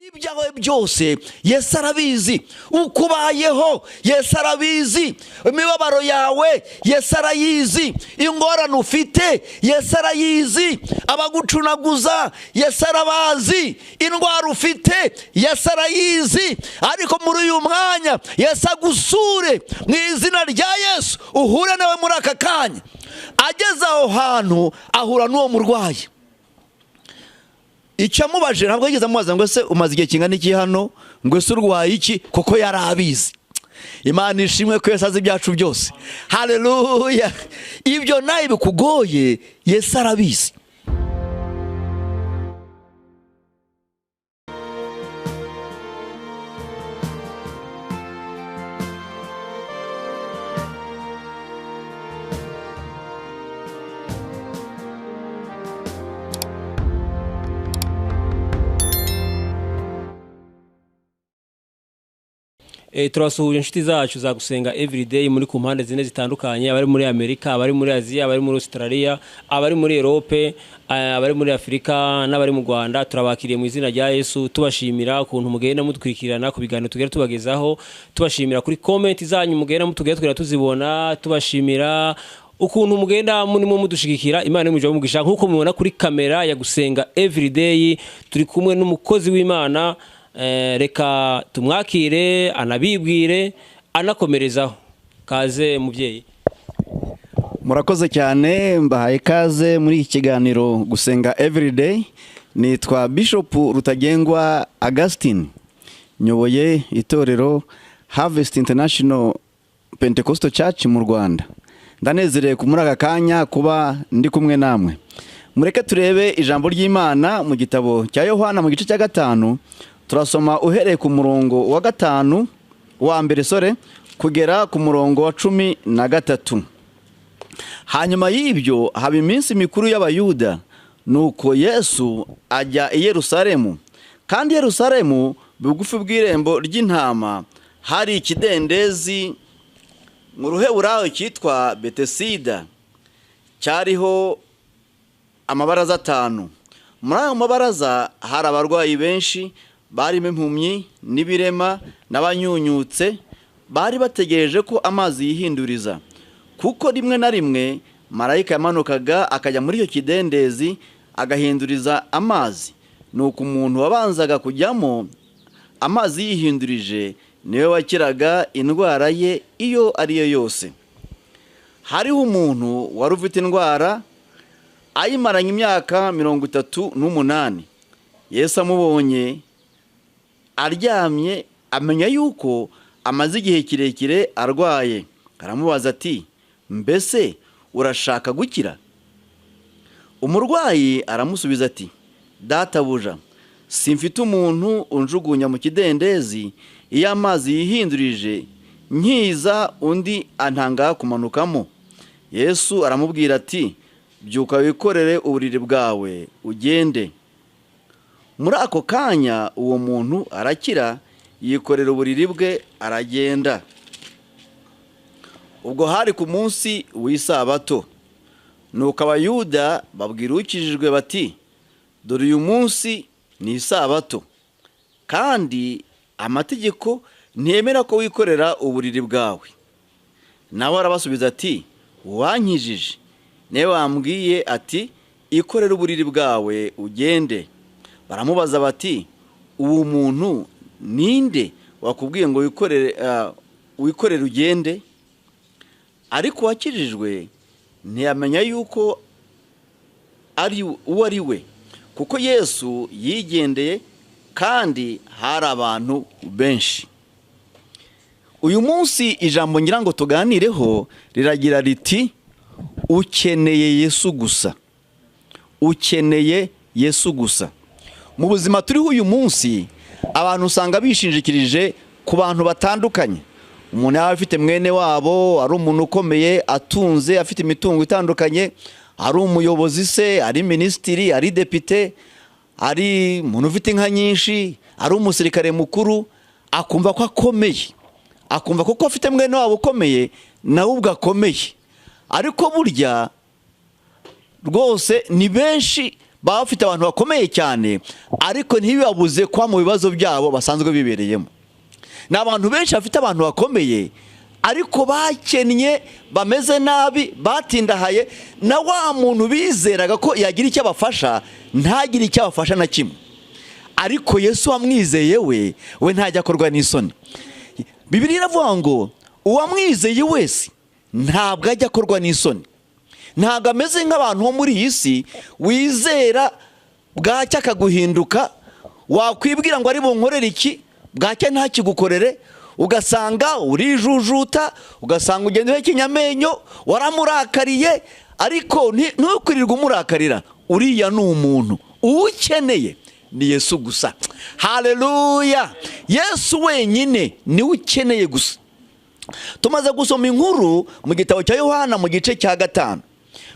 Ibyawe byose Yesu arabizi, uko ubayeho Yesu arabizi, imibabaro yawe Yesu arayizi, ingorane ufite Yesu arayizi, abagucunaguza Yesu arabazi, indwara ufite Yesu arayizi. Ariko muri uyu mwanya Yesu agusure mu izina rya Yesu, uhure nawe muri aka kanya. Ageze aho hantu ahura n'uwo murwayi. Icyo amubaje ntabwo yigeze amubaza ngo ese umaze igihe kingana iki hano, ngo ese urwaye iki, kuko yari abizi. Imana ishimwe ko Yesu azi ibyacu byose. Haleluya! Ibyo nawe bikugoye Yesu arabizi. Turasuhuje inshuti zacu za Gusenga Everyday muri ku mpande zine zitandukanye, abari muri Amerika, abari muri Aziya, abari muri Australia, abari muri Europe, abari muri Afrika n'abari mu Rwanda. Turabakiriye mu izina rya Yesu, tubashimira ukuntu mugenda mudukurikirana ku biganiro tugera tubagezaho, tubashimira kuri comment zanyu mugenda mutugera twira tuzibona, tubashimira ukuntu mugenda murimo mudushigikira. Imana imuje umugisha. Nkuko mubona kuri kamera ya Gusenga Everyday turi kumwe n'umukozi w'Imana. Reka tumwakire anabibwire anakomerezaho. Kaze mubyeyi. Murakoze cyane, mbahaye kaze muri iki kiganiro Gusenga Everyday. Nitwa Bishop Rutagengwa Augustine, nyoboye itorero Harvest International Pentecostal Church mu Rwanda. Ndanezerewe muri aka kanya kuba ndi kumwe namwe. Mureke turebe ijambo ry'Imana mu gitabo cya Yohana mu gice cya 5. Turasoma uhereye ku murongo wa 5 wa mbere sore kugera ku murongo wa 13. Hanyuma y'ibyo haba iminsi mikuru y'Abayuda, nuko Yesu ajya i Yerusalemu. Kandi Yerusalemu bugufi bw'irembo ry'intama hari ikidendezi mu ruheburayo cyitwa Betesida, cyariho amabaraza 5. Muri ayo mabaraza hari abarwayi benshi barimo impumyi n'ibirema n'abanyunyutse, bari bategereje ko amazi yihinduriza, kuko rimwe na rimwe marayika yamanukaga akajya muri icyo kidendezi agahinduriza amazi. Nuko umuntu wabanzaga kujyamo amazi yihindurije niwe wakiraga indwara ye iyo ariyo yose. Hariho umuntu wari ufite indwara ayimaranye imyaka 38. Yesu amubonye aryamye amenya yuko amaze igihe kirekire arwaye, aramubaza ati mbese urashaka gukira? Umurwayi aramusubiza ati databuja, simfite umuntu unjugunya mu kidendezi iyo amazi yihindurije, nkiza undi antanga kumanukamo. Yesu aramubwira ati byuka wikorere uburiri bwawe ugende. Muri ako kanya uwo muntu arakira, yikorera uburiri bwe aragenda. Ubwo hari ku munsi w'isabato. Nuko Abayuda babwira ukijijwe bati dore uyu munsi ni isabato, kandi amategeko ntiyemera ko wikorera uburiri bwawe. Nawe arabasubiza ati uwankijije niwe wambwiye ati ikorera uburiri bwawe ugende. Baramubaza bati uwo muntu ninde wakubwiye ngo wikorere ugende? Ariko uwakijijwe ntiyamenya yuko ari uwo ari we, kuko Yesu yigendeye kandi hari abantu benshi. Uyu munsi ijambo ngira ngo tuganireho riragira riti ukeneye Yesu gusa. Ukeneye Yesu gusa. Mu buzima turiho uyu munsi abantu usanga bishinjikirije ku bantu batandukanye. Umuntu yaba afite mwene wabo ari umuntu ukomeye, atunze, afite imitungo itandukanye, ari umuyobozi se, ari minisitiri, ari depite, ari umuntu ufite inka nyinshi, ari umusirikare mukuru, akumva ko akomeye, akumva ko afite mwene wabo ukomeye nawe ubwo akomeye. Ariko burya rwose ni benshi baba bafite abantu bakomeye cyane, ariko ntibibabuze kuba mu bibazo byabo basanzwe bibereyemo. Ni abantu benshi bafite abantu bakomeye ariko bakennye, bameze nabi, batindahaye, na wa muntu bizeraga ko yagira icyo abafasha ntagire icyo abafasha na kimwe. Ariko Yesu wamwizeye we ntajya akorwa n'isoni. Bibiliya iravuga ngo uwamwizeye wese ntabwo ajya akorwa n'isoni. Ntabwo ameze nk'abantu bo muri iyi si wizera bwacya akaguhinduka, wakwibwira ngo ari bunkorere iki, bwacya ntakigukorere, ugasanga urijujuta, ugasanga ugenda uhekenya amenyo, waramurakariye, ariko ntukwirirwe umurakarira. Uriya ni umuntu ukeneye ni Yesu gusa. Haleluya! Yesu wenyine niwe ukeneye gusa. Tumaze gusoma inkuru mu gitabo cya Yohana mu gice cya 5.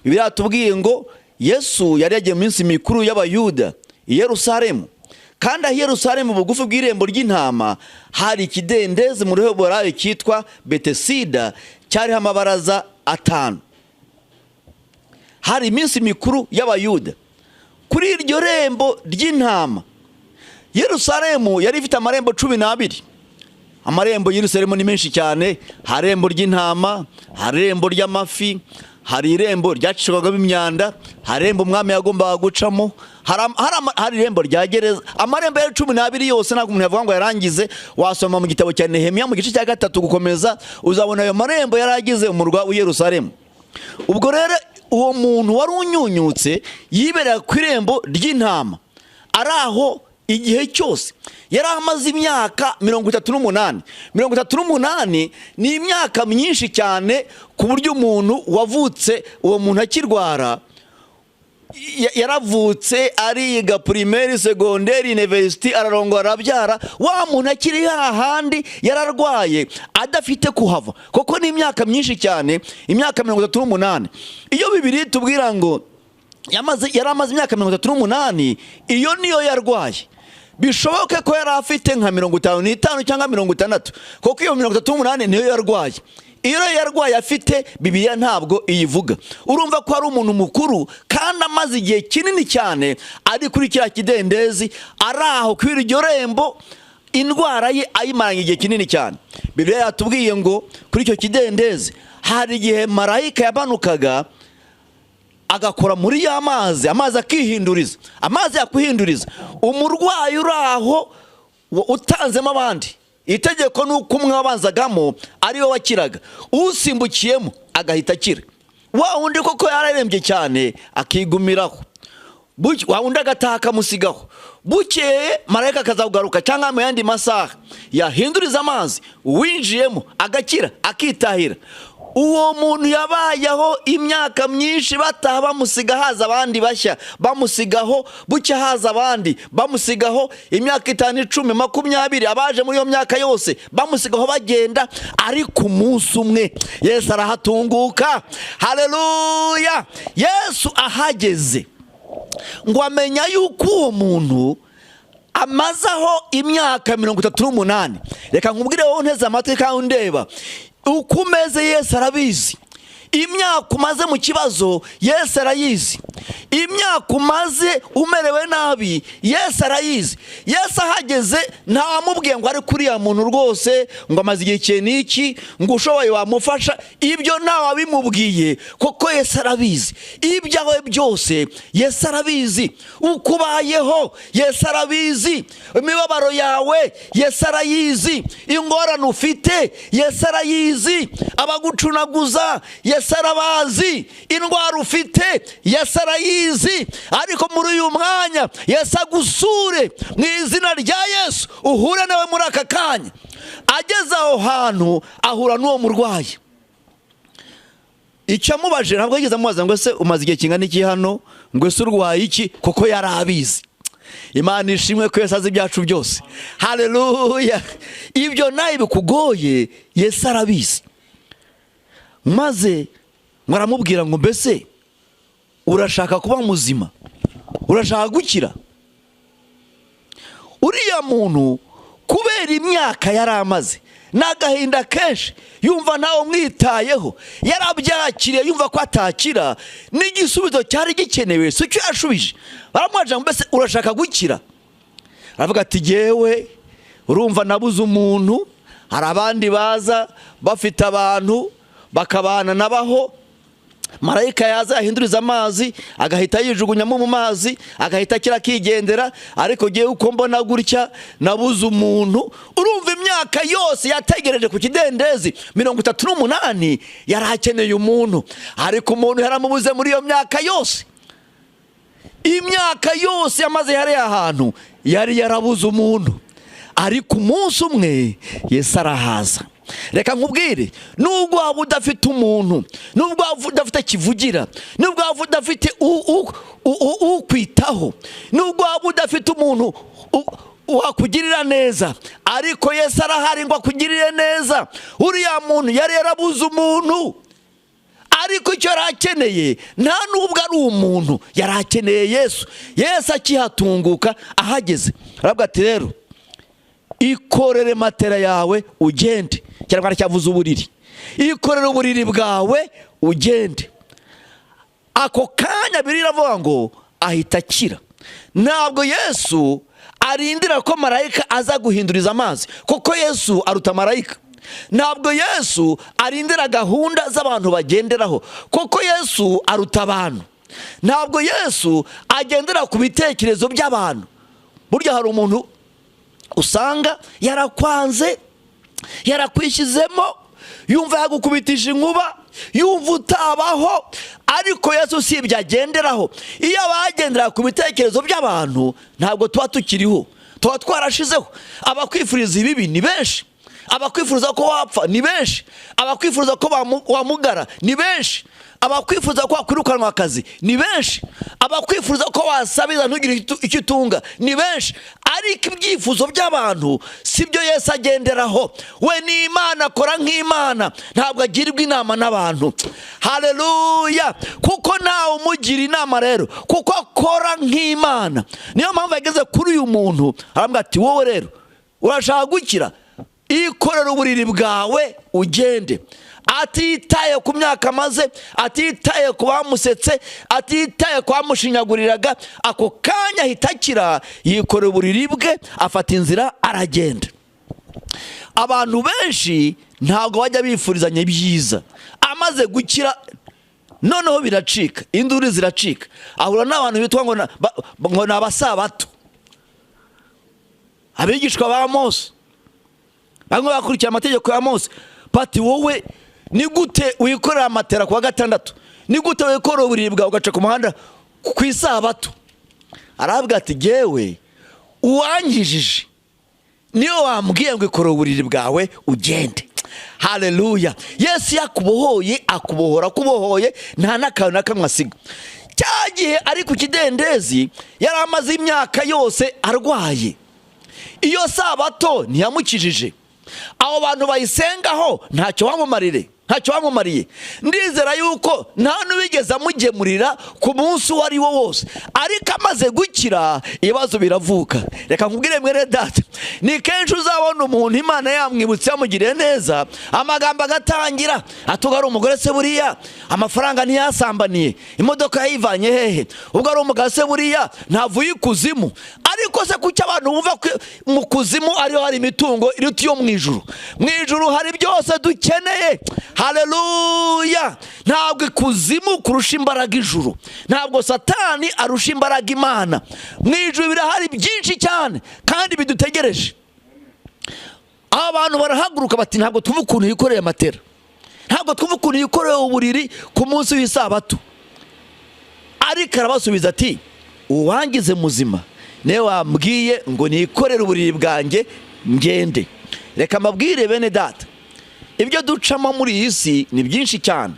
Bibiliya tubwiye ngo Yesu yari yagiye mu minsi mikuru y'Abayuda i Yerusalemu. Kandi aho Yerusalemu bugufi bw'irembo ry'intama hari ikidendezi mu Ruheburayo cyitwa Betesida, cyariho amabaraza 5. Hari iminsi mikuru y'Abayuda. Kuri iryo rembo ry'intama, Yerusalemu yari ifite amarembo 12. Amarembo y'Yerusalemu ni menshi cyane. Hari irembo ry'intama, hari irembo ry'amafi, hari irembo ryacishwagamo imyanda, hari irembo umwami yagombaga gucamo, hari irembo rya gereza. Amarembo ya 12 yose ntabwo umuntu yavuga ngo yarangize. Wasoma mu gitabo cya Nehemiya mu gice cya 3 gukomeza, uzabona ayo marembo yaragize umurwa w'i Yerusalemu. Ubwo rero uwo muntu wari unyunyutse yibereye ku irembo ry'intama, ari aho igihe cyose. Yari amaze imyaka 38. 38 ni imyaka myinshi cyane, ku buryo umuntu wavutse uwo muntu akirwara, yaravutse ariga primaire, secondaire, university, ararongora, arabyara. Wa muntu akiri hahandi yararwaye adafite kuhava, kuko ni imyaka myinshi cyane, imyaka 38. Iyo Bibiliya tubwira ngo yari amaze imyaka 38, iyo niyo yarwaye. Bishoboke ko yari afite nka 55 cyangwa 60, kuko iyo 38 niyo yarwaye. Iyo yarwaye afite, Bibiliya ntabwo iyivuga. Urumva ko ari umuntu mukuru kandi amaze igihe kinini cyane ari kuri kiriya kidendezi, ari aho kuri iryo rembo, indwara ye ayimaranye igihe kinini cyane. Bibiliya yatubwiye ngo kuri icyo kidendezi hari igihe marayika yabanukaga agakora muri ya mazi, amazi akihinduriza. Amazi yakwihinduriza, umurwayi uri aho utanzemo abandi, itegeko ni uko umwe wabanzagamo ari we wakiraga, usimbukiyemo agahita akira. Wa wundi koko yararembye cyane akigumiraho, wa wundi agataha akamusigaho. Bukeye marayika akazagugaruka cyangwa mu yandi masaha yahinduriza amazi, uwinjiyemo agakira akitahira. Uwo muntu yabayeho imyaka myinshi, bataha bamusiga, haza abandi bashya bamusigaho, bucya haza abandi bamusigaho, imyaka 5, 10, 20, abaje muri iyo myaka yose bamusigaho bagenda. Ariko umunsi umwe Yesu arahatunguka. Haleluya! Yesu ahageze ngo amenya yuko uwo muntu amazaho imyaka 38. Reka nkubwire wowe nteze amatwi kandi undeba, uko umeze Yesu arabizi. Imyaka umaze mu kibazo Yesu arayizi. Imyaka umaze umerewe nabi Yesu arayizi. Yesu ahageze ntawamubwiye ngo ari kuriya muntu rwose, ngo amaze igihe cye n'iki, ngo ushoboye wamufasha. Ibyo ntawabimubwiye kuko Yesu arabizi. Ibyawe byose Yesu arabizi. Uko ubayeho Yesu arabizi. Imibabaro yawe Yesu arayizi. Ingorane ufite Yesu arayizi. Abagucunaguza Yesu arabazi. Indwara ufite Yesu arayizi. Ariko muri uyu mwanya Yesu agusure mu izina rya Yesu, uhure nawe muri aka kanya. Ageze aho hantu ahura n'uwo murwayi. Icyo amubajije ntabwo yigeze amubaza ngo ese umaze igihe kingana iki hano, ngo ese urwaye iki, kuko yari abizi. Imana ishimwe ko Yesu azi ibyacu byose. Haleluya! Ibyo nawe bikugoye Yesu arabizi. Maze aramubwira ngo mbese urashaka kuba muzima, urashaka gukira? Uriya muntu kubera imyaka yari amaze N'agahinda kenshi, yumva ntawe umwitayeho, yarabyakiriye, yumva ko atakira. N'igisubizo cyari gikenewe si cyo yashubije. Baramwaje ngo mbese urashaka gukira? Aravuga ati jyewe urumva nabuze umuntu, hari abandi baza bafite abantu bakabana nabaho, marayika yaza yahinduriza amazi agahita yijugunyamo mu mazi agahita akira akigendera, ariko jyewe uko mbona gutya nabuze umuntu. Urumva imyaka yose yategereje ku kidendezi 38 yari akeneye umuntu, ariko umuntu yaramubuze muri iyo myaka yose. Imyaka yose yamaze hariya ahantu yari yarabuze umuntu, ariko umunsi umwe Yesu arahaza. Reka nkubwire, nubwo waba udafite umuntu, nubwo waba udafite kivugira, nubwo waba udafite ukwitaho, nubwo waba udafite umuntu wakugirira neza, ariko Yesu arahari ngo akugirire neza. Uriya muntu yari yarabuze umuntu, ariko icyo yari akeneye nta nubwo ari umuntu, yari akeneye Yesu. Yesu akihatunguka ahageze aravuga ati rero ikorere matera yawe ugende. Ikinyarwanda cyavuze uburiri. Ikorere uburiri bwawe ugende. Ako kanya Bibiliya iravuga ngo ahita akira. Ntabwo Yesu arindira ko marayika aza guhinduriza amazi, kuko Yesu aruta marayika. Ntabwo Yesu arindira gahunda z'abantu bagenderaho, kuko Yesu aruta abantu. Ntabwo Yesu agendera ku bitekerezo by'abantu. Burya hari umuntu usanga yarakwanze, yarakwishyizemo, yumva yagukubitisha inkuba, yumva utabaho, ariko Yesu si ibyo agenderaho. Iyo abagendera ku bitekerezo by'abantu ntabwo tuba tukiriho, tuba twarashizeho. Abakwifuriza ibibi ni benshi, abakwifuza ko wapfa ni benshi, abakwifuza ko wamugara ni benshi, abakwifuza ko wakwirukanwa akazi ni benshi, abakwifuza ko wasabiza ntugire icyo utunga ni benshi. Ariko ibyifuzo by'abantu si byo Yesu agenderaho. We ni Imana, akora nk'Imana, ntabwo agirwa inama n'abantu. Haleluya! Kuko ntawe umugira inama rero, kuko akora nk'Imana. Niyo mpamvu yageze kuri uyu muntu arambwira ati wowe rero urashaka gukira, ikorera uburiri bwawe ugende. Atitaye ku myaka amaze, atitaye ku bamusetse, atitaye ku bamushinyaguriraga, ako kanya ahita akira, yikorera uburiri bwe, afata inzira aragenda. Abantu benshi ntabwo bajya bifurizanya ibyiza. Amaze gukira noneho biracika, induru ziracika, ahura n'abantu bitwa ngo ni abasabato, abigishwa ba Mose, bamwe bakurikiye amategeko ya Mose. Bati wowe ni gute wikorera amatera kuwa gatandatu? Ni gute wikorera uburiri bwawe ugaca ku muhanda ku isabato? Aravuga ati jyewe uwankijije niyo wambwiye ngo ikorera uburiri bwawe ugende. Haleluya! Yesu yakubohoye, akubohora kubohoye, nta n'akantu na kamwe asiga. Cya gihe ari ku kidendezi yari amaze imyaka yose arwaye, iyo sabato ntiyamukijije. Abo bantu bayisengaho ntacyo bamumarire, ntacyo bamumariye. Ndizera yuko nta n'uwigeze amugemurira ku munsi uwo ari wo wose, ariko amaze gukira ibibazo biravuka. Reka nkubwire mwene data, ni kenshi uzabona umuntu Imana yamwibutse yamugiriye neza, amagambo agatangira atuga ari umugore se buriya amafaranga ntiyasambaniye, imodoka yayivanye hehe, ubwo ari umugabo se buriya ntavuye ikuzimu. Ariko se kuki abantu bumva ko mu kuzimu ariho hari imitungo iruta iyo mu ijuru? Mu ijuru hari byose dukeneye. Haleluya! Ntabwo ikuzimu kurusha imbaraga ijuru, ntabwo Satani arusha imbaraga Imana. Mu ijuru birahari byinshi cyane kandi bidutegereje. Abantu barahaguruka bati ntabwo twumva ukuntu yikoreye amatera, ntabwo twumva ukuntu yikoreye uburiri ku munsi w'isabato. Ariko arabasubiza ati uwangize muzima niwe wambwiye ngo nikorere uburiri bwanjye ngende. Reka mbabwire bene data, ibyo ducamo muri iyi si ni byinshi cyane,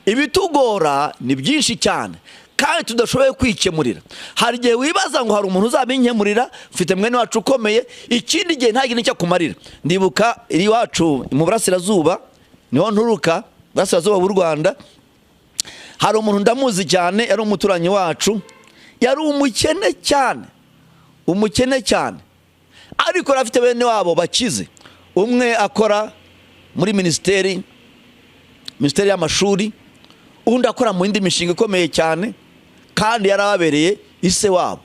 ibitugora ni byinshi cyane, kandi tudashoboye kwikemurira. Hari igihe wibaza ngo hari umuntu uzabinkemurira, mfite mwene wacu ukomeye, ikindi gihe nta kintu cyo kumarira. Ndibuka iri iwacu mu burasirazuba, niho nturuka, burasirazuba bw'u Rwanda, hari umuntu ndamuzi cyane, yari umuturanyi wacu, yari umukene cyane, umukene cyane, ariko yari afite bene wabo bakize. Umwe akora muri minisiteri y'amashuri, undi akora mu yindi mishinga ikomeye cyane, kandi yarababereye ise wabo.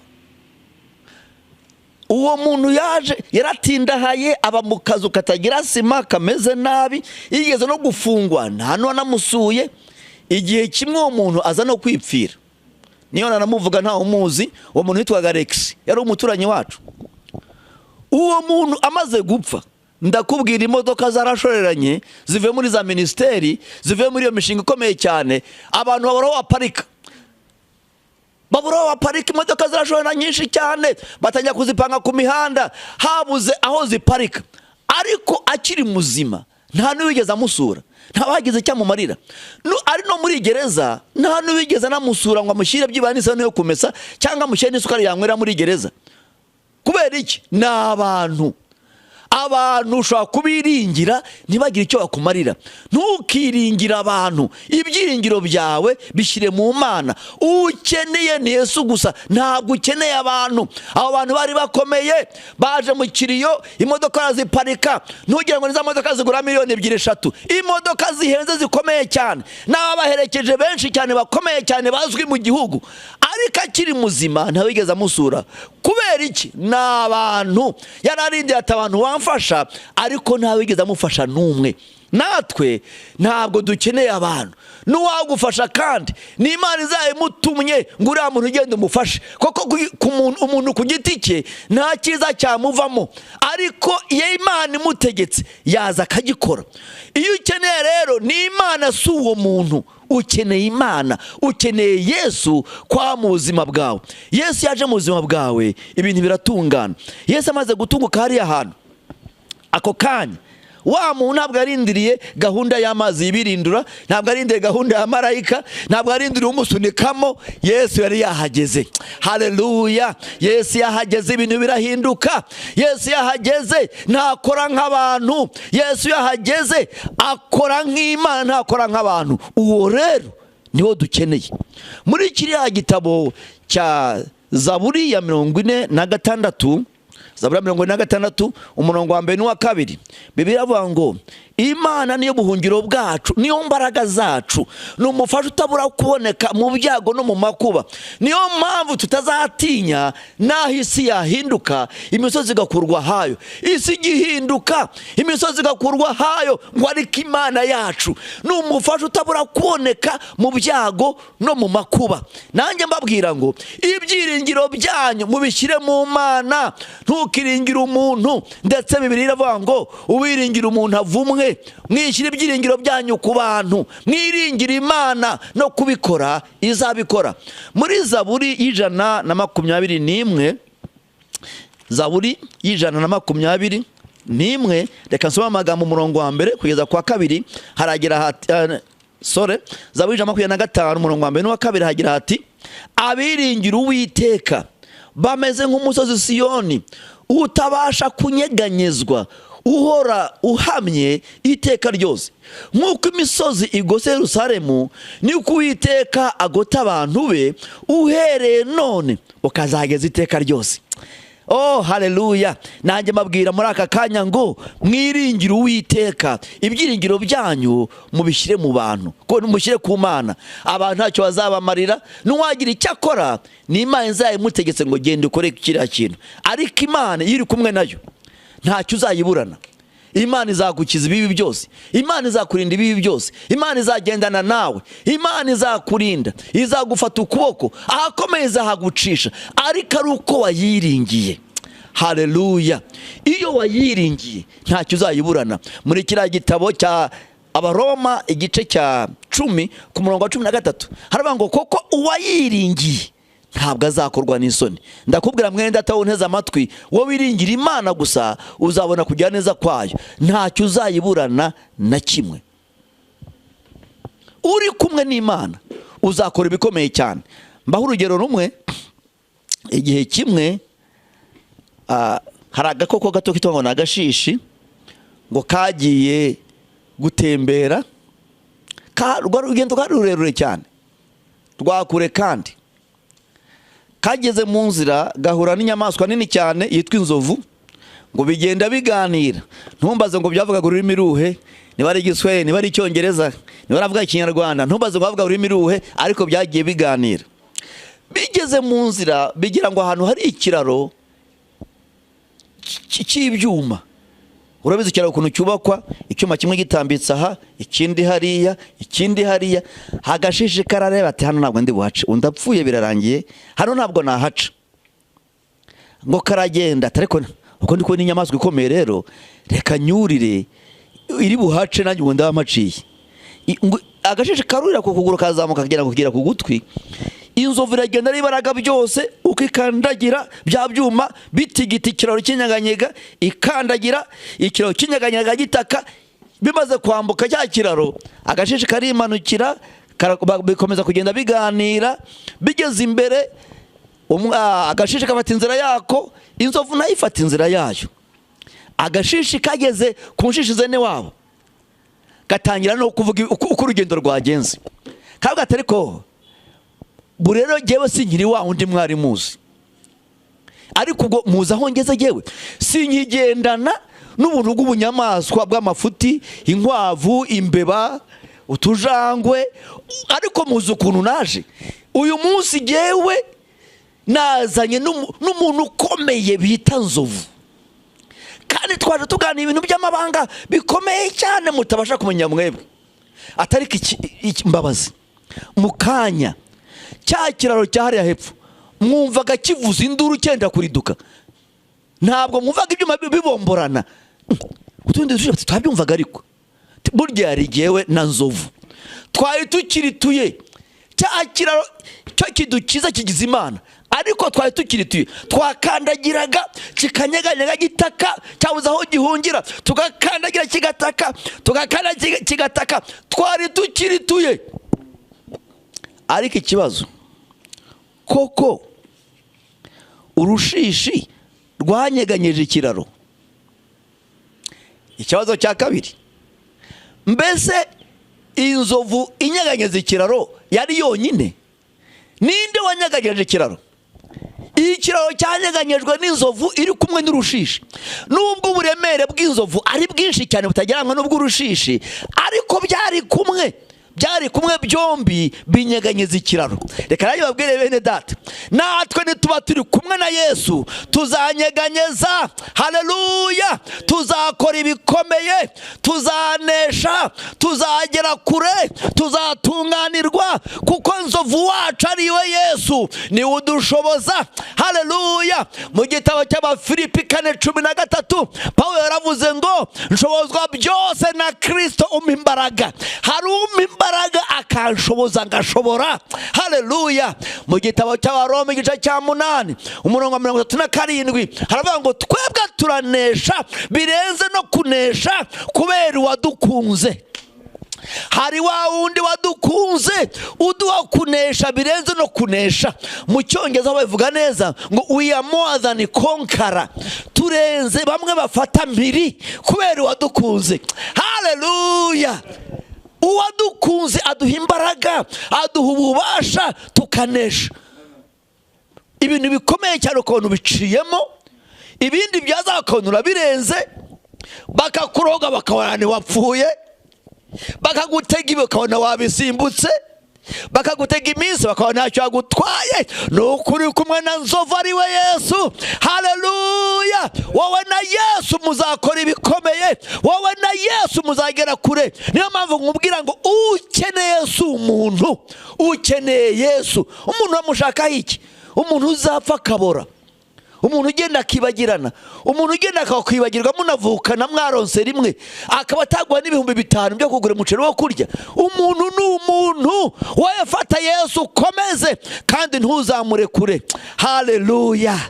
Uwo muntu yaje yaratindahaye, aba mu kazu katagira sima kameze nabi, yigeze no gufungwa nta n'uwanamusuye. Igihe kimwe uwo muntu aza no kwipfira, niyo nanamuvuga ntawe umuzi. Uwo muntu witwaga Alex, yari umuturanyi wacu. Uwo muntu amaze gupfa, ndakubwira imodoka zarashoreranye zivuye muri za minisiteri, zivuye muri iyo mishinga ikomeye cyane, abantu babura aho baparika, babura aho baparika, imodoka zirashorerana nyinshi cyane, batangira kuzipanga ku mihanda, habuze aho ziparika. Ariko akiri muzima nta n'uwigeze amusura, nta wagize icyo amumarira. Ari no muri gereza nta n'uwigeze anamusura ngo amushyire byibura n'isabune yo kumesa, cyangwa amushyire n'isukari yanywera muri gereza. Kubera iki? Ni abantu. Abantu ushobora kubiringira ntibagire icyo bakumarira. Ntukiringire abantu, ibyiringiro byawe bishyire mu Mana. Ukeneye ni Yesu gusa, ntabwo ukeneye abantu. Abo bantu bari bakomeye, baje mu kiriyo, imodoka ziparika, ntugire ngo ni za modoka zigura miliyoni 2 3, imodoka zihenze zikomeye cyane, n'ababaherekeje benshi cyane bakomeye cyane bazwi mu gihugu. Ariko akiri muzima ntawigeze amusura. Kubera iki? Ni abantu. Yararindiye ati abantu bamfasha, ariko ntawigeze amufasha n'umwe. Natwe ntabwo dukeneye abantu. N'uwagufasha kandi ni Imana izayimutumye ngo uriya muntu ugende umufashe, koko umuntu ku giti cye nta cyiza cyamuvamo, ariko iyo Imana imutegetse yaza akagikora. Iyo ukeneye rero ni Imana, si uwo muntu. Ukeneye Imana, ukeneye Yesu kwa mu buzima bwawe. Yesu yaje mu buzima bwawe, ibintu biratungana. Yesu amaze gutunguka hariya hantu, ako kanya wa muntu ntabwo arindiriye gahunda y'amazi yibirindura, ntabwo arindiriye gahunda ya marayika, ntabwo arindiriye umusunikamo. Yesu yari yahageze. Haleluya! Yesu yahageze, ibintu birahinduka. Yesu yahageze ntakora nk'abantu. Yesu yahageze akora nk'Imana, ntakora nk'abantu. Uwo rero niwo dukeneye. Muri kiriya gitabo cya Zaburi ya 46, Zaburi 46 umurongo wa 1 n'uwa 2, Bibiliya iravuga ngo Imana niyo buhungiro bwacu, niyo mbaraga zacu, ni umufasha utabura kuboneka mu byago no mu makuba. Niyo mpamvu tutazatinya naho isi yahinduka, imisozi igakurwa hayo. Isi igihinduka, imisozi igakurwa hayo, ngo ariko Imana yacu ni umufasha utabura kuboneka mu byago no mu makuba. Nanjye mbabwira ngo ibyiringiro byanyu mubishyire mu Mana, ntukiringire umuntu. Ndetse Bibiliya iravuga ngo uwiringira umuntu avumwe. Mwishyire ibyiringiro byanyu ku bantu, mwiringire Imana, no kubikora izabikora. Muri Zaburi 121, Zaburi 121, reka nsome amagambo umurongo wa 1 kugeza kwa 2, haragira hati, Zaburi 125 umurongo wa 1 n'uwa 2, hagira hati: abiringira Uwiteka bameze nk'umusozi Siyoni utabasha kunyeganyezwa, uhora uhamye iteka ryose. Nk'uko imisozi igose Yerusalemu, niko Uwiteka agota abantu be, uhereye none ukazageza iteka ryose. Oh, haleluya! Nanjye mbabwira muri aka kanya ngo mwiringire Uwiteka, ibyiringiro byanyu mubishyire mu bantu, ko mushyire ku Mana. Abantu ntacyo bazabamarira, n'uwagira icyo akora ni Imana izayimutegetse ngo genda ukore kiriya kintu. Ariko Imana iyo iri kumwe nayo ntacyo uzayiburana. Imana izagukiza ibibi byose, Imana izakurinda ibibi byose, Imana izagendana nawe, Imana izakurinda, izagufata ukuboko, ahakomeye izahagucisha, ariko ari uko wayiringiye. Haleluya! Iyo wayiringiye ntacyo uzayiburana. Muri kiriya gitabo cya Abaroma igice cya 10 ku murongo wa 13, haravuga ngo koko uwayiringiye ntabwo azakorwa n'isoni. Ndakubwira mwene data unteze amatwi, wowe wiringira Imana gusa uzabona kugira neza kwayo, ntacyo uzayiburana na kimwe. Uri kumwe n'Imana uzakora ibikomeye cyane. Mbaho urugero rumwe. Igihe kimwe hari agakoko gato kitwa ngo ni agashishi, ngo kagiye gutembera, rwari urugendo rwari rurerure cyane rwakure, kandi kageze mu nzira gahura n'inyamaswa nini cyane yitwa inzovu. Ngo bigenda biganira, ntumbaze ngo byavugaga ururimi ruhe, niba ari Igiswahili, niba ari Icyongereza, niba aravuga Ikinyarwanda, ntumbaze ngo bavuga ururimi ruhe, ariko byagiye biganira. Bigeze mu nzira bigira ngo ahantu hari ikiraro cy'ibyuma. Urabizi ikiraro ukuntu cyubakwa, icyuma kimwe gitambitse aha, ikindi hariya, ikindi hariya. Agashishi karareba ati hano ntabwo ndi buhace, undi apfuye birarangiye, hano ntabwo nahaca. Ngo karagenda, ariko uko ndi kubona inyamaswa ikomeye rero, reka nyurire iri buhace nanjye ubu ndaba mpaciye. Agashishi karurira ku kuguru kazamuka kagera kugera ku gutwi. Inzovu iragenda n'ibaraga byose, uko ikandagira bya byuma bitigita ikiraro cy'inyeganyega, ikandagira ikiraro cy'inyeganyega gitaka. Bimaze kwambuka cya kiraro, agashishi karimanukira, bikomeza kugenda biganira. Bigeze imbere, agashishi kafata inzira yako, inzovu nayo ifata inzira yayo. Agashishi kageze ku nshishi zene wabo, gatangira no kuvuga uko urugendo rwagenze. Kavuga ati ariko rero jyewe sinkiri wa wundi mwari muzi, ariko ubwo muzi aho ngeze, jyewe sinkigendana n'ubuntu bw'ubunyamaswa bw'amafuti, inkwavu, imbeba, utujangwe, ariko muzi ukuntu naje uyu munsi. Jyewe nazanye n'umuntu ukomeye bita nzovu, kandi twaje tuganira ibintu by'amabanga bikomeye cyane mutabasha kumenya mwebwe. Atari iki mbabazi, mu kanya cya kiraro cyahariya hepfo mwumvaga kivuza induru cyenda kuriduka, ntabwo mwumvaga ibyuma bibomborana? Utundi duce twabyumvaga, ariko burya yari jyewe na nzovu twari tukirituye cya kiraro cyo kidukiza kigize Imana, ariko twari tukirituye, twakandagiraga kikanyeganyega gitaka, cyabuze aho gihungira, tugakandagira kigataka, tugakandagira kigataka, twari tukirituye. Ariko ikibazo koko, urushishi rwanyeganyeje ikiraro? Ikibazo cya kabiri, mbese inzovu inyeganyeza ikiraro yari yonyine? Ninde wanyeganyeje ikiraro? Ikiraro cyanyeganyejwe n'inzovu iri kumwe n'urushishi. Nubwo uburemere bw'inzovu ari bwinshi cyane butagereranywa n'ubw'urushishi, ariko byari kumwe byombi binyeganyeza ikiraro. Reka nanjye babwire bene data, natwe nituba turi kumwe na Yesu tuzanyeganyeza. Haleluya! Tuzakora ibikomeye, tuzanesha, tuzagera kure, tuzatunganirwa, kuko nzovu wacu ari we Yesu, niwe udushoboza. Haleluya! Mu gitabo cy'Abafilipi 4:13, Pawulo yaravuze ngo nshobozwa byose na Kirisito umpa imbaraga. Hari umpa imbaraga akanshoboza ngashobora. Haleluya! Mu gitabo cy'Abaroma igice cya 8 umurongo wa 37 haravuga ngo twebwe turanesha birenze no kunesha kubera uwadukunze. Hari wa wundi wadukunze uduha kunesha birenze no kunesha. Mu Cyongereza babivuga neza ngo we are more than conqueror, turenze bamwe bafata mpiri kubera uwadukunze. Haleluya! Uwadukunze aduha imbaraga, aduha ububasha, tukanesha ibintu bikomeye cyane. Ukabona ubiciyemo, ibindi byaza bakabona urabirenze, bakakuroga bakabona ntiwapfuye, bakagutega ibi ukabona wabisimbutse, bakagutega iminsi bakabona ntacyo yagutwaye. Ni ukuri kumwe na nzovu ari we Yesu. Haleluya! Wowe na Yesu muzakora ibikomeye, wowe na Yesu muzagera kure. Niyo mpamvu nkubwira ngo ukeneye si umuntu, ukeneye Yesu. Umuntu bamushakaho iki? Umuntu uzapfa akabora, umuntu ugenda akibagirana, umuntu ugenda akakwibagirwa munavukana mwaronse rimwe, akaba ataguha n'5,000 byo kugura umuceri wo kurya. Umuntu ni umuntu. Wowe fata Yesu ukomeze kandi ntuzamurekure. Haleluya,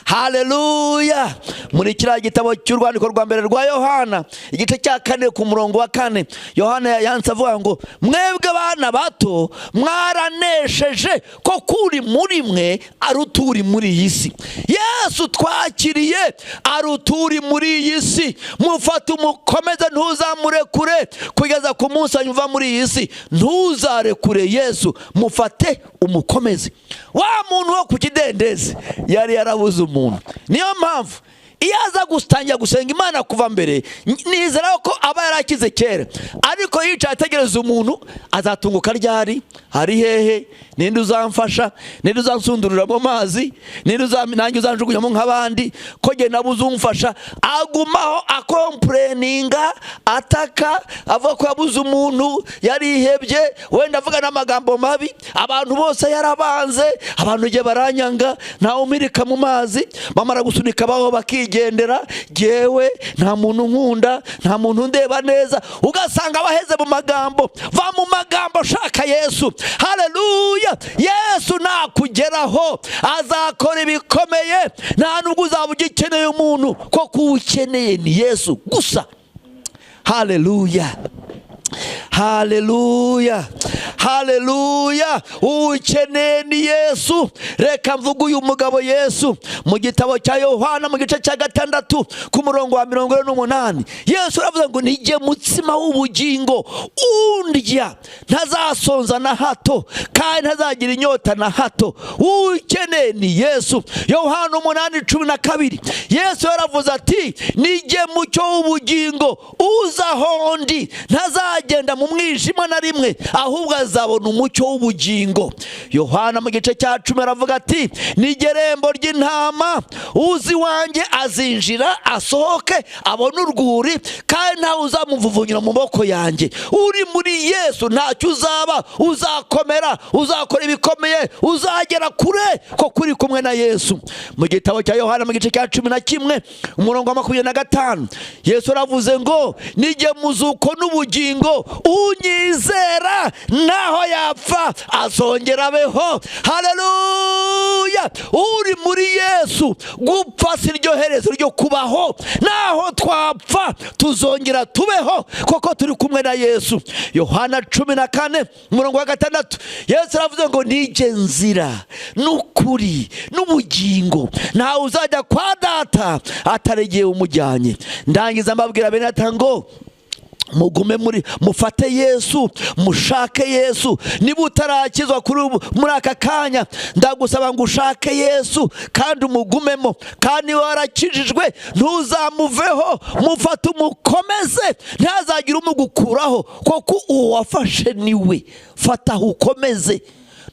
haleluya! Muri kiriya gitabo cy'urwandiko rwa mbere rwa Yohana igice cya 4 ku murongo wa 4, Yohana yanditse avuga ngo mwebwe abana bato mwaranesheje, ko kuri muri mwe aruta uri muri iyi si. Yesu twakiriye aruta uri muri iyi si. Mufate umukomeze, ntuzamurekure kugeza ku munsi uva muri iyi si. Ntuzarekure Yesu, mufate umukomeze. Wa muntu wo ku kidendezi yari yarabuze umuntu. Niyo mpamvu Iyo aza gutangira gusenga Imana kuva mbere, nizera ko aba yarakize kera. Ariko yicaye ategereza umuntu, azatunguka ryari, hari hehe, ninde uzamfasha, ninde uzansundurira mu mazi, ninde nanjye uzanjugunyamo nk'abandi, ko jye nabuze umfasha. Agumaho akompureninga, ataka, avuga ko yabuze umuntu, yarihebye, wenda avuga n'amagambo mabi, abantu bose yarabanze, abantu jye baranyanga, ntawe umirika mu mazi, bamara gusunika baho bakigendera, jyewe nta muntu nkunda, nta muntu ndeba neza. Ugasanga abaheze mu magambo. Va mu magambo, shaka Yesu. Haleluya! Yesu nakugeraho azakora ibikomeye, nta nubwo uzaba ugikeneye umuntu, kuko ukeneye ni Yesu gusa. Haleluya, haleluya, haleluya! Ukeneye ni Yesu. Reka mvuge uyu mugabo Yesu mu gitabo cya Yohana mu gice cya 6 ku murongo wa 48. Yesu aravuga ngo nijye mutsima w'ubugingo, undya ntazasonza na hato, kandi ntazagira inyota na hato. Ukeneye ni Yesu. Yohana 8:12 Yesu yaravuze ati nijye mucyo w'ubugingo, uza aho ndi ntazagenda mu mwijima na rimwe, ahubwo azabona umucyo w'ubugingo. Yohana mu gice cya 10 aravuga ati nijye rembo ry'intama, uzi wanjye azinjira asohoke abone urwuri, kandi ntawe uzamuvuvunyira mu maboko yanjye. Uri muri Yesu ntacyo uzaba, uzakomera, uzakora ibikomeye, uzagera kure, ko kuri kumwe na Yesu. Mu gitabo cya Yohana mu gice cya 11 umurongo wa 25 Yesu aravuze ngo nijye muzuko n'ubugingo, unyizera naho yapfa azongera abeho. Haleluya! Uri muri Yesu gupfa si ryo herezo ryo kubaho, naho twapfa tuzongera tubeho, koko turi kumwe na Yesu. Yohana 14 umurongo wa 6 Yesu aravuze ngo nijye nzira n'ukuri n'ubugingo, ntawe uzajya kwa Data ataregeye umujyanye. Ndangiza mbabwira bene data ngo mugume muri, mufate Yesu, mushake Yesu. Niba utarakizwa kuri muri aka kanya, ndagusaba ngo ushake Yesu kandi umugumemo, kandi warakijijwe ntuzamuveho, mufate umukomeze, ntazagire umugukuraho, kuko uwo wafashe niwe. Fata ukomeze,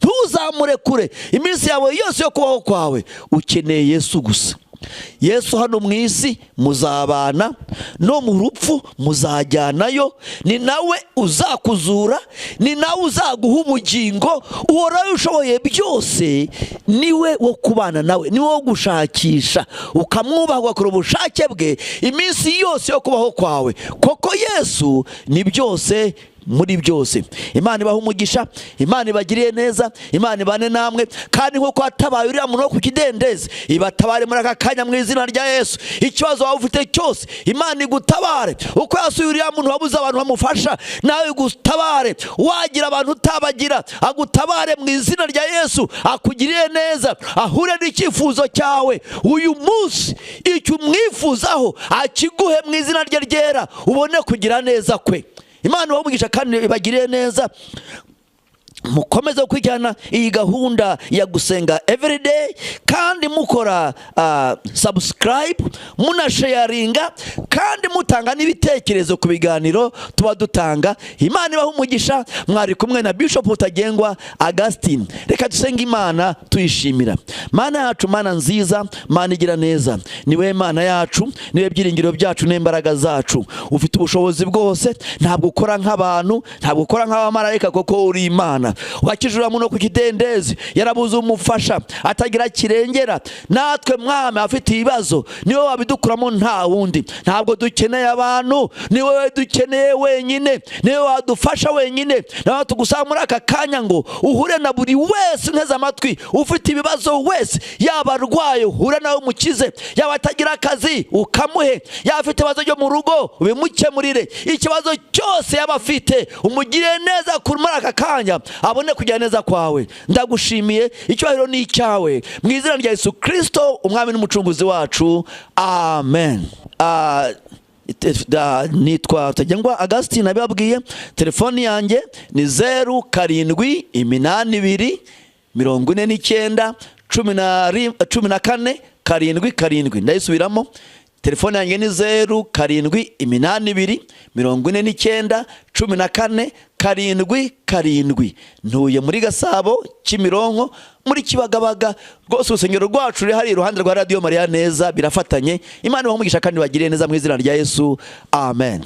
ntuzamurekure. Iminsi yawe yose yo kubaho kwawe ukeneye Yesu gusa. Yesu hano mu isi muzabana, no mu rupfu muzajyanayo, ni nawe uzakuzura, ni nawe uzaguha ubugingo. Uhoraho ushoboye byose niwe wo kubana nawe, niwe wo gushakisha, ukamwubaha ugakora ubushake bwe iminsi yose yo kubaho kwawe, koko Yesu ni byose muri byose. Imana ibahe umugisha, Imana ibagiriye neza, Imana ibane namwe, kandi nkuko watabaye uriya muntu wo ku kidendezi, ibatabare muri aka kanya mu izina rya Yesu. Ikibazo waba ufite cyose, Imana igutabare. Uko yasuye uriya muntu wabuze abantu bamufasha, nawe igutabare. Wagira abantu utabagira, agutabare mu izina rya Yesu, akugiriye neza, ahure n'icyifuzo cyawe uyu munsi, icyo umwifuzaho akiguhe mu izina rye ryera, ubone kugira neza kwe. Imana ibahe kandi ibagirire neza. Mukomeze gukurikirana iyi gahunda ya gusenga everyday, kandi mukora subscribe, munasharinga, kandi mutanga n'ibitekerezo ku biganiro tuba dutanga. Imana ibahe umugisha. Mwari kumwe na Bishop Rutagengwa Augustine. Reka dusenge Imana tuyishimira. Mana yacu, Mana nziza, Mana igira neza, niwe Mana yacu, niwe byiringiro byacu n'imbaraga zacu. Ufite ubushobozi bwose, ntabwo ukora nk'abantu, ntabwo ukora nk'abamarayika, kuko uri Imana. Wakijura muno ku kidendezi, yarabuze umufasha, atagira kirengera. Natwe Mwami afite ibibazo, niwe wabidukuramo nta wundi. Ntabwo dukeneye abantu, niwe dukeneye wenyine, niwe wadufasha wenyine. Nawe tugusaba muri aka kanya ngo uhure na buri wese nteze amatwi ufite ibibazo wese, yaba arwaye uhure nawe umukize, yaba atagira akazi ukamuhe, yaba afite ibibazo byo mu rugo ubimukemurire, ikibazo cyose yaba afite umugire neza kuri muri aka kanya, abone kugira neza kwawe. Ndagushimiye, icyubahiro ni icyawe, mu izina rya Yesu Kristo umwami n'umucunguzi wacu, amen. Nitwa Rutagengwa Augustine, abibabwiye. Telefoni yanjye ni 0 7 8 2 49 14 7 7. Ndayisubiramo Telefone yanjye ni 0782 49 14 77. Ntuye muri Gasabo, Kimironko, muri Kibagabaga. Rwose urusengero rwacu ruri hari iruhande rwa Radiyo Mariya neza, birafatanye. Imana ibahe umugisha kandi bagiriye neza mu izina rya Yesu, amen.